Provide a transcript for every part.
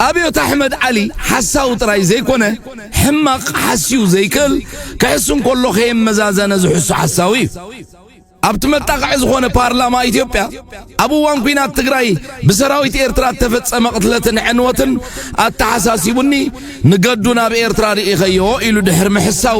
ኣብዮት ኣሕመድ ዓሊ ሓሳዊ ጥራይ ዘይኮነ፣ ሕማቕ ሓስዩ ዘይክእል፣ ክሕሱ እንከሎ ከየመዛዘነ ዝሕሱ ሓሳዊ እዩ። ኣብቲ መጣቕዒ ዝኾነ ፓርላማ ኢትዮጵያ፣ ኣብ እዋን ኲናት ትግራይ ብሰራዊት ኤርትራ እተፈጸመ ቅትለትን ዕንወትን ኣተሓሳሲቡኒ፣ ንገዱ ናብ ኤርትራ ርኢኸዮ ኢሉ ድሕሪ ምሕሳው፣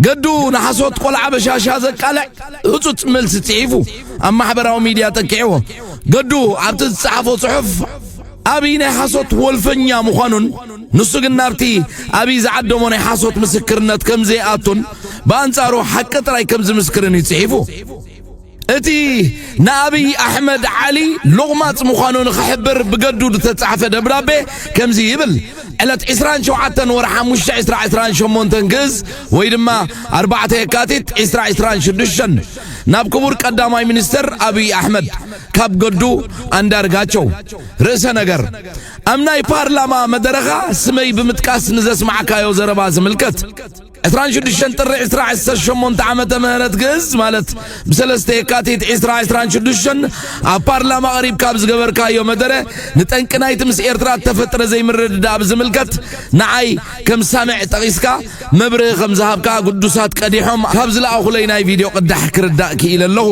ገዱ ንሓሶት ቆልዓ በሻሻ ዘቃልዕ ህጹጽ መልሲ ጽሒፉ ኣብ ማሕበራዊ ሚድያ ጠቂዕዎ። ገዱ ኣብቲ ዝጸሓፎ ጽሑፍ፣ ኣብይ ናይ ሓሶት ወልፈኛ ምዃኑን፣ ንሱ ግን ናብቲ ኣብይ ዝዓደሞ ናይ ሓሶት ምስክርነት ከም ዘይኣቱን፣ ብኣንጻሩ ሓቂ ጥራይ ከም ዝምስክርን እዩ ጽሒፉ። እቲ ንኣብይ ኣሕመድ ዓሊ ሎቕማጽ ምዃኑ ንኽሕብር ብገዱ ዝተጻሕፈ ደብዳቤ ከምዚ ይብል። ዕለት ዕስራን ሸውዓተን ወርሒ ሓሙሽተ ዕስራ ዕስራን ሸሞንተን ግእዝ፣ ወይ ድማ ኣርባዕተ የካቲት ዕስራ ዕስራን ሽዱሽተን፣ ናብ ክቡር ቀዳማይ ሚኒስተር ኣብይ ኣሕመድ፣ ካብ ገዱ ኣንዳርጋቸው። ርእሰ ነገር፣ ኣብ ናይ ፓርላማ መደረኻ ስመይ ብምጥቃስ ንዘስማዕካዮ ዘረባ ዝምልከት። ዕስራን ሽዱሽተን ጥሪ ዕስራ ዕስራን ሸሞንተ ዓመተ ምህረት ግእዝ፣ ማለት ብሰለስተ የካቲት ዕስራ ዕስራን ሽዱሽተን ኣብ ፓርላማ ቀሪብካ ኣብ ዝገበርካዮ መደረ፣ ንጠንቂ ናይቲ ምስ ኤርትራ እተፈጥረ ዘይምርድዳእ ብዝምልከት ንዓይ ከም ሳምዕ ጠቒስካ መብርሂ ከም ዝሃብካ ግዱሳት ቀዲሖም ካብ ዝለኣኹለይ ናይ ቪድዮ ቅዳሕ ክርዳእ ክኢለ ኣለኹ።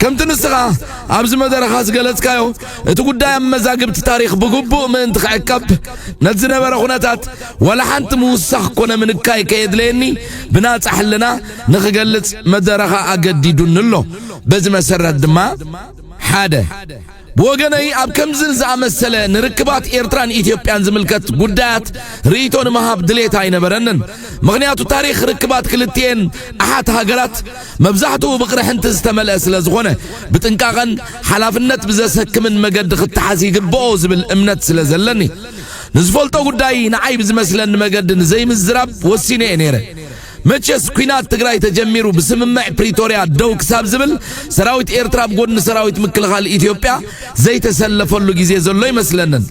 ከምቲ ንስኻ ኣብዚ መደረኻ ዝገለጽካዮ፣ እቲ ጉዳይ ኣብ መዛግብቲ ታሪኽ ብግቡእ ምእንቲ ክዕቀብ፣ ነቲ ዝነበረ ኩነታት ዋላ ሓንቲ ምውሳኽ ኮነ ምንካይ ከየድለየኒ፣ ብናጻ ሕልና ንኽገልጽ መደረኻ ኣገዲዱኒ ኣሎ። በዚ መሰረት ድማ፣ ሓደ፣ ብወገነይ ኣብ ከምዚ ዝኣመሰለ ንርክባት ኤርትራን ኢትዮጵያን ዝምልከት ጉዳያት ርእይቶ ንምሃብ ድሌት ኣይነበረንን። ምኽንያቱ ታሪኽ ርክባት ክልቲኤን ኣሓት ሃገራት መብዛሕትኡ ብቕርሕንቲ ዝተመልአ ስለ ዝኾነ፣ ብጥንቃቐን ሓላፍነት ብዘሰክምን መገዲ ክተሓዝ ይግብኦ ዝብል እምነት ስለ ዘለኒ፣ ንዝፈልጦ ጉዳይ ንዓይ ብዝመስለኒ መገዲ ንዘይምዝራብ ወሲነ እየ ነይረ። መቸስ ኲናት ትግራይ ተጀሚሩ ብስምምዕ ፕሪቶርያ ደው ክሳብ ዝብል፣ ሰራዊት ኤርትራ ኣብ ጎድኒ ሰራዊት ምክልኻል ኢትዮጵያ ዘይተሰለፈሉ ግዜ ዘሎ ኣይመስለንን።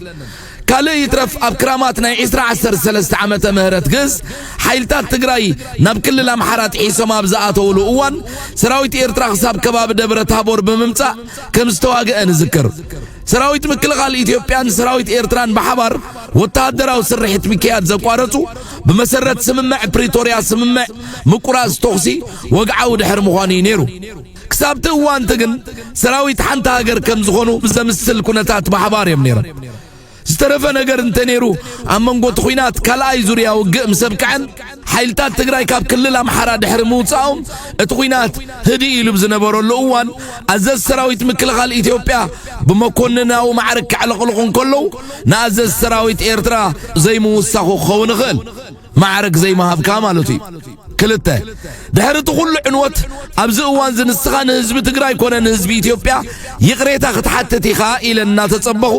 ካልእ ይትረፍ፣ ኣብ ክራማት ናይ ዕስራ ዓሰርተ ሰለስተ ዓመተ ምህረት ግእዝ፣ ሓይልታት ትግራይ ናብ ክልል ኣምሓራ ጥሒሶም ኣብ ዝኣተውሉ እዋን፣ ሰራዊት ኤርትራ ክሳብ ከባቢ ደብረ ታቦር ብምምጻእ ከም ዝተዋግአ ንዝክር። ሰራዊት ምክልኻል ኢትዮጵያን ሰራዊት ኤርትራን ብሓባር ወተሃደራዊ ስርሒት ምክያድ ዘቋረጹ፣ ብመሰረት ስምምዕ ፕሪቶርያ ስምምዕ ምቁራጽ ተኹሲ ወግዓዊ ድሕሪ ምዃኑ እዩ ነይሩ። ክሳብቲ እዋንቲ ግን ሰራዊት ሓንቲ ሃገር ከም ዝኾኑ ብዘምስል ኩነታት ብሓባር እዮም ነይሮም። ዝተረፈ ነገር እንተ ነይሩ፣ ኣብ መንጎ እቲ ኹናት ካልኣይ ዙርያ ውግእ ምስ ኣብቅዐን፣ ሓይልታት ትግራይ ካብ ክልል ኣምሓራ ድሕሪ ምውጻኦም፣ እቲ ኹናት ህድእ ኢሉ ብዝነበረሉ እዋን፣ ኣዘዝ ሰራዊት ምክልኻል ኢትዮጵያ ብመኮንናዊ ማዕርግ ከዕለቕልቑ እንከለዉ፣ ንኣዘዝ ሰራዊት ኤርትራ ዘይምውሳኹ ክኸውን ይኽእል። ማዕረግ ዘይምሃብካ ማለቱ እዩ። ክልተ፣ ድሕሪ እቲ ኩሉ ዕንወት፣ ኣብዚ እዋን እዚ ንስኻ ንህዝቢ ትግራይ ኮነ ንህዝቢ ኢትዮጵያ ይቕሬታ ክትሓትት ኢኻ ኢለ እናተጸበኹ፣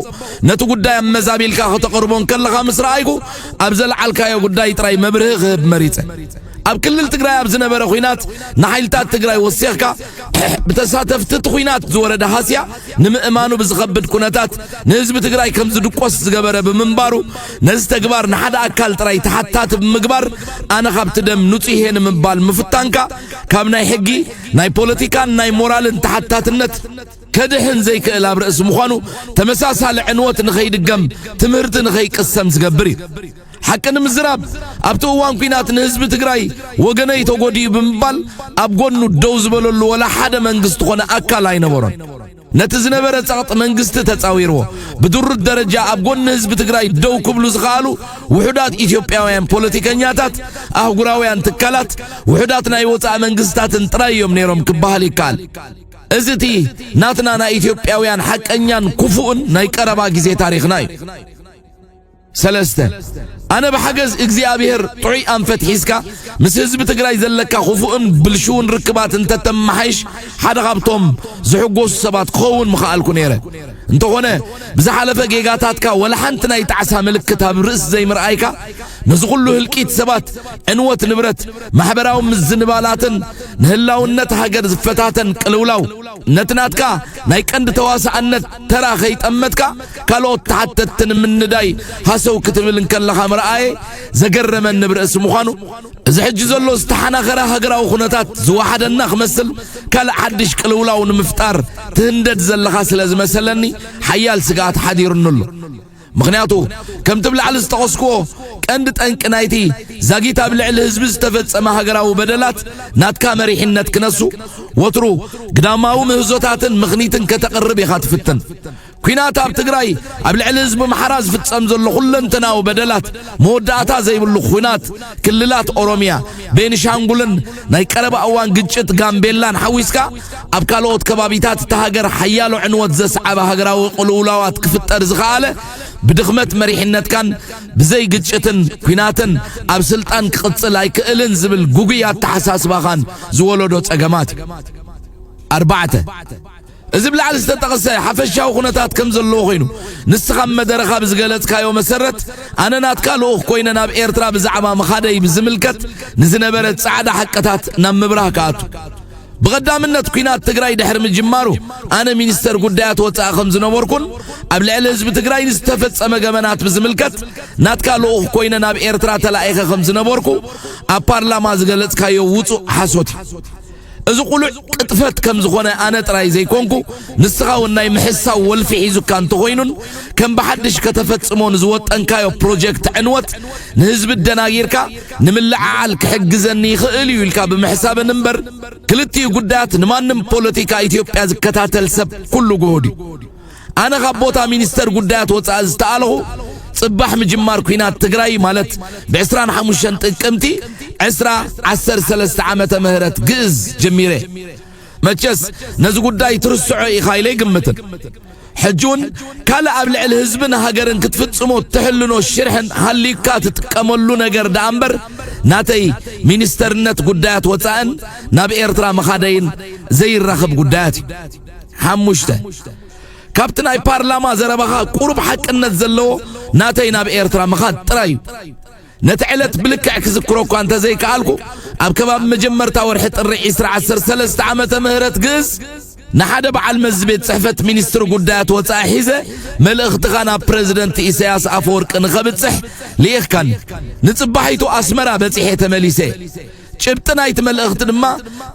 ነቲ ጉዳይ ኣመዛቢልካ ከተቕርቦ እንከለኻ ምስ ረኣይኩ፣ ኣብ ዘልዓልካዮ ጉዳይ ጥራይ መብርሂ ክህብ መሪጸ። ኣብ ክልል ትግራይ ኣብ ዝነበረ ኹናት ንሓይልታት ትግራይ ወሲኽካ፣ ብተሳተፍቲ እቲ ኹናት ዝወረደ ሃስያ ንምእማኑ ብዝኸብድ ኩነታት ንህዝቢ ትግራይ ከም ዝድቆስ ዝገበረ ብምንባሩ፣ ነዚ ተግባር ንሓደ ኣካል ጥራይ ተሓታቲ ብምግባር፣ ኣነ ካብቲ ደም ንጹህ እየ ንምባል ምፍታንካ፣ ካብ ናይ ሕጊ፣ ናይ ፖለቲካን ናይ ሞራልን ተሓታትነት ከድሕን ዘይክእል ኣብ ርእሲ ምዃኑ፣ ተመሳሳሊ ዕንወት ንኸይድገም ትምህርቲ ንኸይቅሰም ዝገብር እዩ። ሓቂ ንምዝራብ፣ ኣብቲ እዋን ኲናት ንህዝቢ ትግራይ ወገነይ ተጎዲኡ ብምባል ኣብ ጎኑ ደው ዝበለሉ ወላ ሓደ መንግስቲ ኾነ ኣካል ኣይነበሮን። ነቲ ዝነበረ ጸቕጢ መንግስቲ ተጻዊርዎ፣ ብድሩት ደረጃ ኣብ ጎኒ ህዝቢ ትግራይ ደው ክብሉ ዝኸኣሉ ውሑዳት ኢትዮጵያውያን ፖለቲከኛታት፣ ኣህጉራውያን ትካላት፣ ውሑዳት ናይ ወጻኢ መንግስታትን ጥራይ እዮም ነይሮም ክበሃል ይከኣል። እዚ እቲ ናትና ናይ ኢትዮጵያውያን ሓቀኛን ክፉእን ናይ ቀረባ ግዜ ታሪኽና እዩ። ሰለስተ፣ ኣነ ብሓገዝ እግዚኣብሔር ጥዑይ ኣንፈት ሒዝካ ምስ ህዝቢ ትግራይ ዘለካ ክፉእን ብልሽውን ርክባት እንተተመሓይሽ ሓደ ካብቶም ዝሕጎሱ ሰባት ክኸውን ምኸኣልኩ ነይረ። እንተኾነ ብዝሓለፈ ጌጋታትካ ወላ ሓንቲ ናይ ጣዕሳ ምልክት ኣብ ርእስ ዘይምርኣይካ ነዚ ኩሉ ህልቂት ሰባት፣ ዕንወት ንብረት፣ ማሕበራዊ ምዝንባላትን ንህላውነት ሃገር ዝፈታተን ቅልውላው ነቲ ናትካ ናይ ቀንዲ ተዋሳእነት ተራ ከይጠመትካ፣ ካልኦት ተሓተትቲ ንምንዳይ ሃሰው ክትብል እንከለኻ ምርኣየ ዘገረመኒ ብርእሲ ምዃኑ፣ እዚ ሕጂ ዘሎ ዝተሓናኸረ ሃገራዊ ኩነታት ዝወሓደና ክመስል፣ ካልእ ሓድሽ ቅልውላው ንምፍጣር ትህንደድ ዘለኻ ስለ ዝመሰለኒ፣ ሓያል ስግኣት ሓዲሩኒ ኣሎ። ምኽንያቱ፣ ከምቲ ብላዕሊ ዝጠቐስክዎ፣ ቀንዲ ጠንቂ ናይቲ ዛጊት ኣብ ልዕሊ ህዝቢ ዝተፈጸመ ሃገራዊ በደላት ናትካ መሪሕነት ክነሱ፣ ወትሩ ግዳማዊ ምህዞታትን ምኽኒትን ከተቕርብ ኢኻ ትፍትን። ኲናት ኣብ ትግራይ ኣብ ልዕሊ ህዝቢ ኣምሓራ ዝፍጸም ዘሎ ኩለንተናዊ በደላት፣ መወዳእታ ዘይብሉ ኲናት ክልላት ኦሮሚያ፣ ቤኒሻንጉልን ናይ ቀረባ እዋን ግጭት ጋምቤላን ሓዊስካ፣ ኣብ ካልኦት ከባቢታት እታ ሃገር ሓያሎ ዕንወት ዘስዓበ ሃገራዊ ቅልውላዋት ክፍጠር ዝኸኣለ፣ ብድኽመት መሪሕነትካን ብዘይ ግጭትን ኲናትን ኣብ ስልጣን ክቕጽል ኣይክእልን ዝብል ጉጉይ ኣተሓሳስባኻን ዝወለዶ ጸገማት እዩ። ኣርባዕተ፣ እዚ ብላዕሊ ዝተጠቕሰ ሓፈሻዊ ኩነታት ከም ዘለዎ ኮይኑ፣ ንስኻ ኣብ መደረኻ ብዝገለጽካዮ መሰረት፣ ኣነ ናትካ ልኡኽ ኮይነ ናብ ኤርትራ ብዛዕባ ምኻደይ ብዝምልከት ንዝነበረ ጻዕዳ ሓቅታት ናብ ምብራህ ክኣቱ። ብቐዳምነት፣ ኲናት ትግራይ ድሕሪ ምጅማሩ፣ ኣነ ሚኒስተር ጉዳያት ወጻኢ ከም ዝነበርኩን ኣብ ልዕሊ ህዝቢ ትግራይ ንዝተፈጸመ ገበናት ብዝምልከት ናትካ ልኡኽ ኮይነ ናብ ኤርትራ ተላኢኸ ከም ዝነበርኩ ኣብ ፓርላማ ዝገለጽካዮ ውጹእ ሓሶት እዩ። እዚ ቁሉዕ ቅጥፈት ከም ዝኾነ ኣነ ጥራይ ዘይኮንኩ፣ ንስኻ እውን ናይ ምሕሳው ወልፊ ሒዙካ እንተኾይኑን ከም ብሓድሽ ከተፈጽሞ ንዝወጠንካዮ ፕሮጀክት ዕንወት ንህዝቢ ኣደናጊርካ ንምልዕዓል ክሕግዘኒ ይኽእል እዩ ኢልካ ብምሕሳብን እምበር፣ ክልቲኡ ጉዳያት ንማንም ፖለቲካ ኢትዮጵያ ዝከታተል ሰብ ኩሉ ግሁድ እዩ። ኣነ ካብ ቦታ ሚኒስተር ጉዳያት ወጻኢ ዝተኣለኹ ጽባሕ ምጅማር ኲናት ትግራይ፣ ማለት ብ ዕስራን ሓሙሽተን ጥቅምቲ ዕስራ ዓሰርተ ሰለስተ ዓመተ ምህረት ግእዝ ጀሚረ። መቸስ ነዚ ጉዳይ ትርስዖ ኢኻ ኢለ ኣይግምትን። ሕጂ እውን ካልእ ኣብ ልዕሊ ህዝብን ሃገርን ክትፍጽሞ እትሕልኖ ሽርሕን ሃልዩካ ትጥቀመሉ ነገር ደኣ እምበር፣ ናተይ ሚኒስተርነት ጉዳያት ወጻእን ናብ ኤርትራ ምኻደይን ዘይራኸብ ጉዳያት እዩ። ሓሙሽተ፣ ካብቲ ናይ ፓርላማ ዘረባኻ ቁሩብ ሓቅነት ዘለዎ ናተይ ናብ ኤርትራ ምኻድ ጥራይ እዩ። ነቲ ዕለት ብልክዕ ክዝክሮ እኳ እንተዘይከኣልኩ፣ ኣብ ከባቢ መጀመርታ ወርሒ ጥሪ ዕስራ ዓሰርተ ሰለስተ ዓመተ ምህረት ግእዝ፣ ንሓደ በዓል መዚ ቤት ጽሕፈት ሚኒስትሪ ጉዳያት ወጻኢ ሒዘ፣ መልእኽትኻ ናብ ፕረዚደንት ኢሳያስ ኣፈወርቂ ንኸብጽሕ ልኢኽካኒ። ንጽባሒቱ ኣስመራ በጺሐ ተመሊሰ። ጭብጢ ናይቲ መልእኽቲ ድማ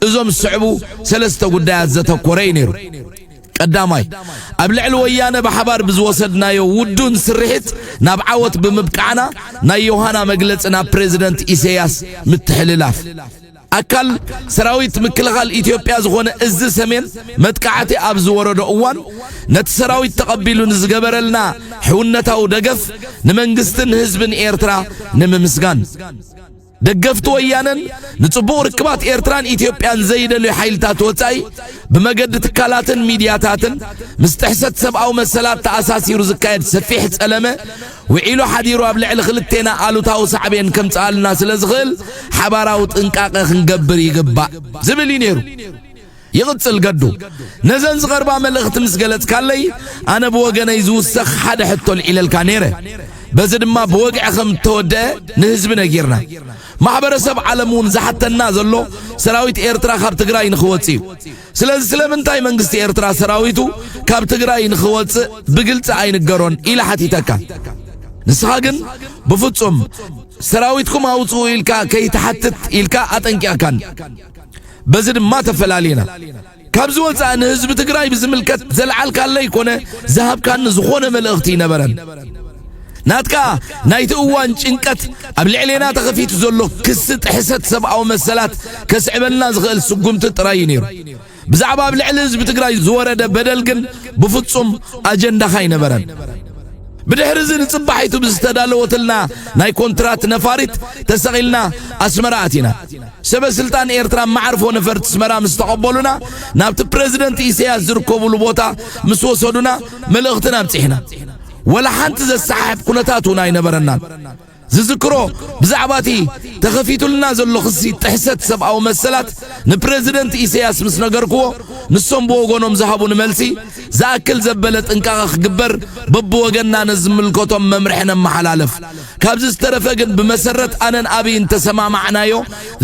እዞም ዝስዕቡ ሰለስተ ጉዳያት ዘተኮረ እዩ ነይሩ። ቀዳማይ፣ ኣብ ልዕሊ ወያነ ብሓባር ብዝወሰድናዮ ውዱን ስርሒት ናብ ዓወት ብምብቃዕና፣ ናይ ዮሃና መግለጺ ናብ ፕረዚደንት ኢሳያስ ምትሕልላፍ። ኣካል ሰራዊት ምክልኻል ኢትዮጵያ ዝኾነ እዚ ሰሜን መጥቃዕቲ ኣብ ዝወረዶ እዋን፣ ነቲ ሰራዊት ተቐቢሉ ንዝገበረልና ሕውነታዊ ደገፍ ንመንግስትን ህዝብን ኤርትራ ንምምስጋን። ደገፍቲ ወያነን ንጽቡቕ ርክባት ኤርትራን ኢትዮጵያን ዘይደልዩ ሓይልታት ወጻኢ፣ ብመገዲ ትካላትን ሚድያታትን ምስ ጥሕሰት ሰብኣዊ መሰላት ተኣሳሲሩ ዝካየድ ሰፊሕ ጸለመ፣ ውዒሉ ሓዲሩ ኣብ ልዕሊ ክልቴና ኣሉታዊ ሳዕቤን ከምጽኣልና ስለ ዝኽእል፣ ሓባራዊ ጥንቃቐ ክንገብር ይግባእ ዝብል እዩ ነይሩ። ይቕጽል ገዱ። ነዘን ዝቐርባ መልእኽቲ ምስ ገለጽካለይ፣ ኣነ ብወገነይ ዝውሰኽ ሓደ ሕቶ ኣልዒለልካ ነይረ። በዚ ድማ ብወግዒ ከም እተወደአ ንህዝቢ ነጊርና። ማሕበረሰብ ዓለም እውን ዝሓተና ዘሎ ሰራዊት ኤርትራ ካብ ትግራይ ንኽወጽእ እዩ። ስለዚ ስለምንታይ መንግስቲ ኤርትራ ሰራዊቱ ካብ ትግራይ ንኽወጽእ ብግልጺ ኣይንገሮን ኢለ ሓቲተካ። ንስኻ ግን ብፍጹም ሰራዊትኩም ኣውጽኡ ኢልካ ከይትሓትት ኢልካ ኣጠንቂቕካኒ። በዚ ድማ ተፈላሊና። ካብዚ ወጻኢ ንህዝቢ ትግራይ ብዝምልከት ዘልዓልካለይ ኮነ ዝሃብካኒ ዝኾነ መልእኽቲ ኣይነበረን። ናትካ ናይቲ እዋን ጭንቀት ኣብ ልዕሌና ተኸፊቱ ዘሎ ክሲ ጥሕሰት ሰብኣዊ መሰላት ከስዕበልና ዝኽእል ስጉምቲ ጥራይ እዩ ነይሩ። ብዛዕባ ኣብ ልዕሊ ህዝቢ ትግራይ ዝወረደ በደል ግን ብፍጹም ኣጀንዳኻ ኣይነበረን። ብድሕሪ እዚ ንጽባሒቱ ብዝተዳለወትልና ናይ ኮንትራት ነፋሪት ተሰቒልና ኣስመራ ኣቲና። ሰበ ስልጣን ኤርትራ መዓርፎ ነፈርቲ ኣስመራ ምስ ተቐበሉና፣ ናብቲ ፕረዚደንት ኢሳያስ ዝርከቡሉ ቦታ ምስ ወሰዱና፣ መልእኽትና ኣብጺሕና። ወላ ሓንቲ ዘሰሓሕብ ኩነታት እውን ኣይነበረናን። ዝዝክሮ፣ ብዛዕባ እቲ ተኸፊቱልና ዘሎ ክሲ ጥሕሰት ሰብኣዊ መሰላት ንፕረዚደንት ኢሳያስ ምስ ነገርክዎ፣ ንሶም ብወገኖም ዝሃቡኒ መልሲ፣ ዝኣክል ዘበለ ጥንቃቐ ክግበር በብወገንና ነዚ ዝምልከቶም መምርሒ ነመሓላልፍ። ካብዚ ዝተረፈ ግን ብመሰረት ኣነን ኣብይን ዝተሰማማዕናዮ፣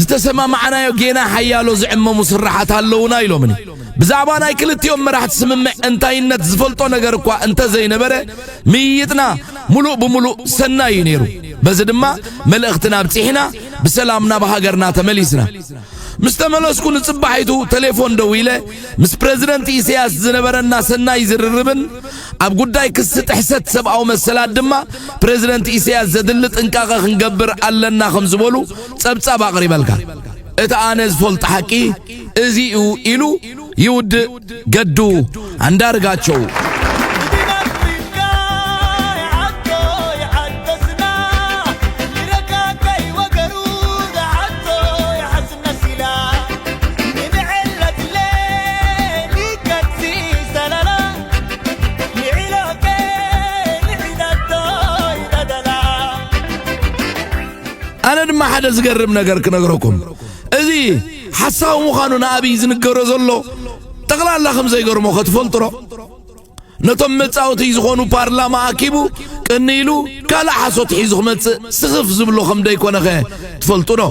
ዝተሰማማዕናዮ ጌና ሓያሎ ዝዕመሙ ስራሓት ኣለዉና ኢሎምኒ። ብዛዕባ ናይ ክልቲኦም መራሕቲ ስምምዕ እንታይነት ዝፈልጦ ነገር እኳ እንተዘይነበረ፣ ምይይጥና ምሉእ ብምሉእ ሰናይ እዩ ነይሩ። በዚ ድማ መልእኽትና ኣብጺሕና ብሰላም ናብ ሃገርና ተመሊስና። ምስ ተመለስኩ ንጽባሒቱ ቴሌፎን ደዊለ ምስ ፕረዚደንት ኢሳያስ ዝነበረና ሰናይ ዝርርብን ኣብ ጉዳይ ክሲ ጥሕሰት ሰብኣዊ መሰላት ድማ ፕሬዝደንት ኢሳያስ ዘድሊ ጥንቃቐ ክንገብር ኣለና ከም ዝበሉ ጸብጻብ ኣቕሪበልካ። እቲ ኣነ ዝፈልጦ ሓቂ እዚ እዩ ኢሉ ይውድእ ገዱ ኣንዳርጋቸው። ኣነ ድማ ሓደ ዝገርም ነገር ክነግረኩም። እዚ ሓሳዊ ምዃኑ ንኣብይ ዝንገሮ ዘሎ ጠቕላላ ከም ዘይገርሞ ከትፈልጥሮ። ነቶም መጻወቲ ዝኾኑ ፓርላማ ኣኪቡ ቅኒ ኢሉ ካልእ ሓሶት ሒዙ ክመጽእ ስኽፍ ዝብሎ ከም ደይኮነኸ ትፈልጡ ዶ?